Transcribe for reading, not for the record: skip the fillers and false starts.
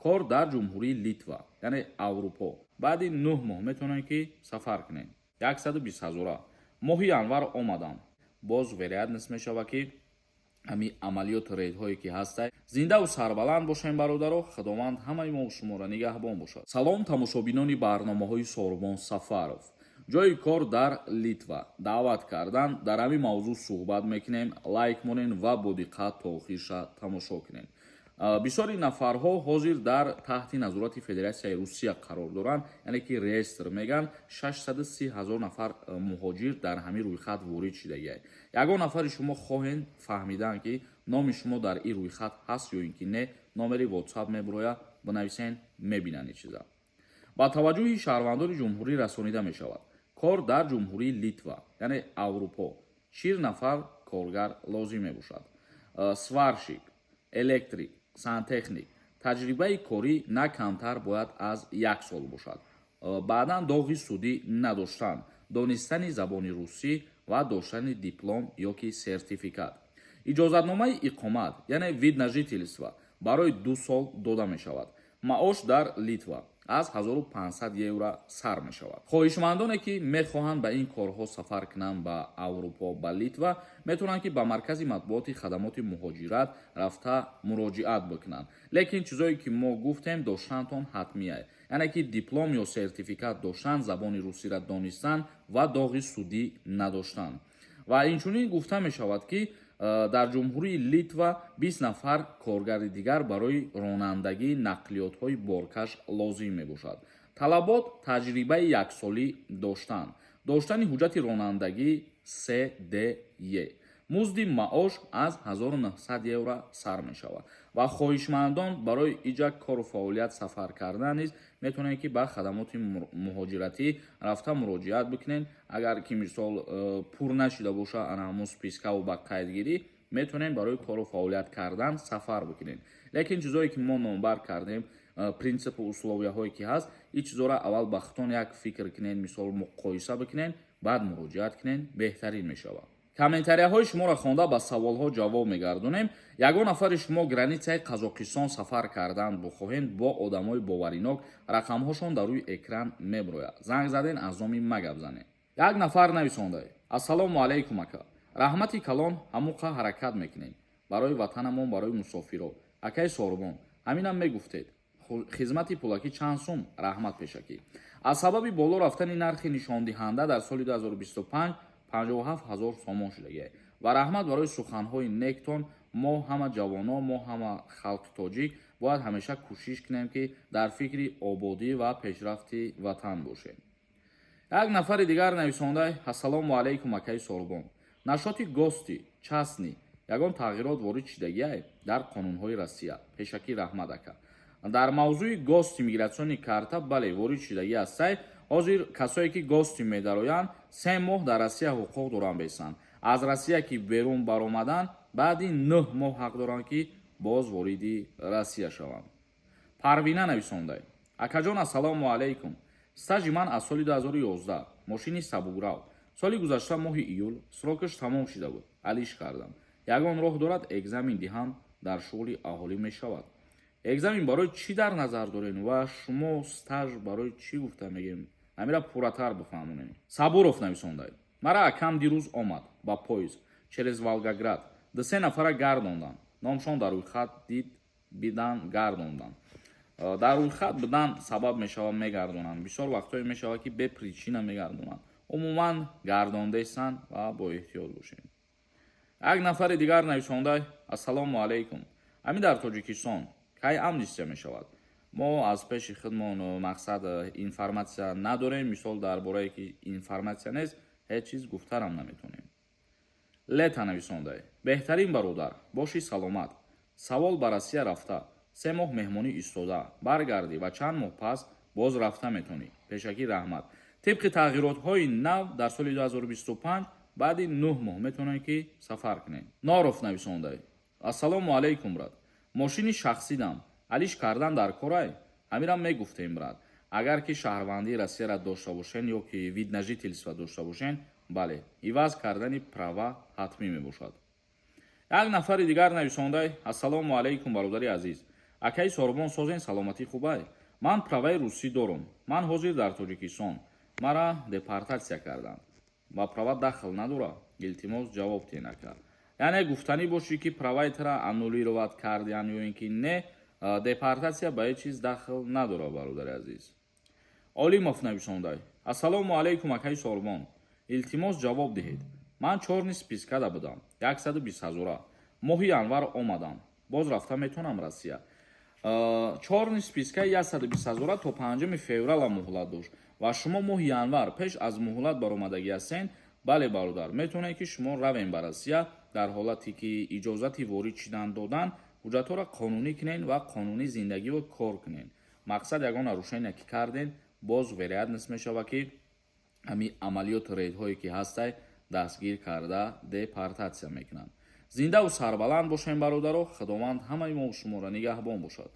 Кор дар Ҷумҳурии Литва, яъне Аврупо, баъди 9 моҳ метавонед, ки сафар кунед. 120 ҳазора. Моҳи январ омадам. Боз вероятность мешавад, ки ҳамин амалиёту рейдҳое ки ҳастай. Зиндаву сарбаланд бошем, бародаро. Худованд ҳамаи мо шуморо нигаҳбон бошад. Салом, тамошобинони барномаҳои Сорбон Сафаров. Ҷои кор дар Литва даъват кардан, дар ҳамин мавзӯъ суҳбат мекунем. Лайк монен ва бо диққат то охирша тамошо кунем. Бисёри нафарҳо ҳозир дар таҳти назорати Федератсияи Русия қарор доранд, яъне ки реестр меган, 630 ҳазор нафар муҳоҷир дар ҳамин рӯйхат ворид шидагиай. Ягон нафари шумо хоҳед фаҳмидан, ки номи шумо дар ин рӯйхат ҳаст ё ин ки не, номери WhatsApp мебурояд, бинависен, мебинанд ин чиза. Ба таваҷҷӯҳи шаҳрвандони ҷумҳурӣ расонида мешавад: кор дар Ҷумҳурии Литва, яъне Аврупо, 40 нафар коргар лозим мебошад. Сварщик, электрик, сантехник, таҷрибаи корӣ на камтар бояд аз як сол бошад. Баъдан доғи судӣ надоштан, донистани забони русӣ ва доштани диплом ё ки сертификат. Иҷозатномаи иқомат, яъне вид на жительство, барои 2 сол дода мешавад. Маош дар Литва аз 1500 евро сар мешавад. Хоҳишмандоне, ки мехоҳанд ба ин корҳо сафар кунанд, ба Аврупо, ба Литва, метавонанд, ки ба маркази матбуоти хадамоти муҳоҷират рафта муроҷиат бикунанд. Лекин чизое ки мо гуфтем, доштантон ҳатмия, яъне ки диплом ё сертификат доштан, забони русиро донистан ва доғи судӣ надоштан. Ва инчунин гуфта мешавад, ки дар Ҷумҳурии Литва 20 нафар коргари дигар барои ронандагии нақлиётҳои боркаш лозим мебошад. Талабот: таҷрибаи яксолӣ доштан, доштани ҳуҷҷати ронандагӣ CDE. Музди маош аз 1900 евро сар мешавад. Ва хоҳишмандон барои иҷа кору фаъолият сафар кардан низ метавонед, ки ба хадамоти муҳоҷиратӣ рафта муроҷиат бикунед. Агар ки, мисол, пур нашида боша ана ҳамун спискаву ба қайдгирӣ, метавонед барои кору фаъолият кардан сафар бикунед. Лекин чизое ки мо номбар кардем, принсипу условияҳое ки ҳаст, ин чизоро аввал ба худтон як фикр кунед, мисол, муқоиса бикунед, баъд муроҷиат кунед, беҳтарин мешавад. Комментарияҳои шуморо хонда, ба саволҳо ҷавоб мегардонем. Ягон нафари шумо границаи Қазоқистон сафар кардан бухоҳед, бо одамои боваринок, рақамҳошон дар рӯи экран меброяд, занг заден, аз номи ма гап занед. Як нафар нависонда: «Ассалому алайкум, ака, раҳмати калон, ҳамуқа ҳаракат мекунем барои ватанамон, барои мусофиро. Акаи Сорбон, ҳаминам мегуфтед, хизмати пулакӣ чанд сум? Раҳмат пешакӣ». Аз сабаби боло рафтани нархи нишондиҳанда дар соли 2025 57 ҳазор сомон шудагиай. Ва раҳмат барои суханҳои нектон. Мо ҳама ҷавоно, мо ҳама халқи тоҷик бояд ҳамеша кӯшиш кунем, ки дар фикри ободӣ ва пешрафти ватан бошем. Як нафари дигар нависонда: «Ассалому алайкум, акаи Сорбон, насчёти гости частный ягон тағйирот ворид шидагиай дар қонунҳои Россия? Пешакӣ раҳмат, ака». Дар мавзӯи гости миграционный карта, бале, ворид шидагӣ ҳастай. Ҳозир касое ки гости медароянд, 3 моҳ дар Россия ҳуқуқ доранд бесанд. Аз Россия ки берун баромадан, баъди 9 моҳ ҳақ доранд, ки боз вориди Россия шаванд. Парвина нависонда: «Акаҷон, ассалому алайкум, стажи ман аз соли 2011, мошини сабуграв. Соли гузашта моҳи июл срокаш тамом шида буд, алиш кардам. Ягон роҳ дорад экзамен диҳам, дар шуғли аҳолӣ мешавад?» Экзамен барои чӣ дар назар дорем ва шумо стаж барои чӣ гуфта мегем? Ҳамира пурратар бифаҳмонем. Сабуров нависонда: «Мара акам дирӯз омад ба поезд через Волгоград, ду-се нафара гардонданд, номшон дар рӯйхат дид бидан, гардонданд». Дар рӯйхат бидан сабаб мешавад, мегардонанд. Бисёр вақтҳое мешавад, ки бе причина мегардонанд. Умуман гардондаистанд ва бо эҳтиёт бошем. Як нафари дигар нависонда: «Ассалому алайкум, ҳамин дар Тоҷикистон кай амнистия мешавад? Мо аз пеши худмон, мақсад, информатсия надорем». Мисол, дар борае ки информатсия нест, ҳеҷ чиз гуфтарам наметонем. Лета нависонда: «Беҳтарин бародар, боши саломат. Савол: ба Россия рафта, 3 моҳ меҳмонӣ истода баргардӣ ва чанд моҳ пас боз рафта метонӣ? Пешакӣ раҳмат». Тибқи тағйиротҳои нав дар соли 2025 баъди 9 моҳ метавонед, ки сафар кунед. Норов нависонда: «Ассалому алайкум, брат, мошини шахсидам алиш кардан дар корай? Ҳамирам мегуфтем, брат». Агар ки шаҳрвандии Россияро дошта бошен ё ки вид на жительство дошта бошен, бале, иваз кардани права ҳатмӣ мебошад. Як нафари дигар нависонда: «Ассалому алайкум, бародари азиз». Акаи Сорбон, созен, саломатӣ хубай? Ман праваи русӣ дорум. Ман ҳозир дар Тоҷикистон, мара депортатсия карданд, ба права дахл надора? Илтимос, ҷавоб тен, ака. Яъне гуфтанӣ бошӣ, ки праваи тара аннулировать кардян ё ин ки не, депортатсия ба ҳеҷ чиз дахл надорад, бародари азиз. Олимов нависондай: «Ассалому алайкум, акаи Сорбон, илтимос, ҷавоб диҳед. Ман чёрный спискада будам, 120 ҳазора. Моҳи январ омадам, боз рафта метавонам Россия?» Чёрный спискаи 120 ҳазора то 5 феврала муҳлат дошт ва шумо моҳи январ пеш аз муҳлат баромадагӣ ҳастен. Бале, бародар, метавонед, ки шумо равем ба Россия. Дар ҳолате ки иҷозати ворид шидан додан, ҳуҷҷатҳоро қонунӣ кунен ва қонунӣ зиндагиро кор кунен. Мақсад, ягон нарушение ки карден, боз вероятность мешавад, ки ҳамин амалиёти рейдҳое ки ҳастай, дастгир карда, депортатсия мекунанд. Зиндаву сарбаланд бошем, бародаро. Худованд ҳамаи мо шуморо нигаҳбон бошад.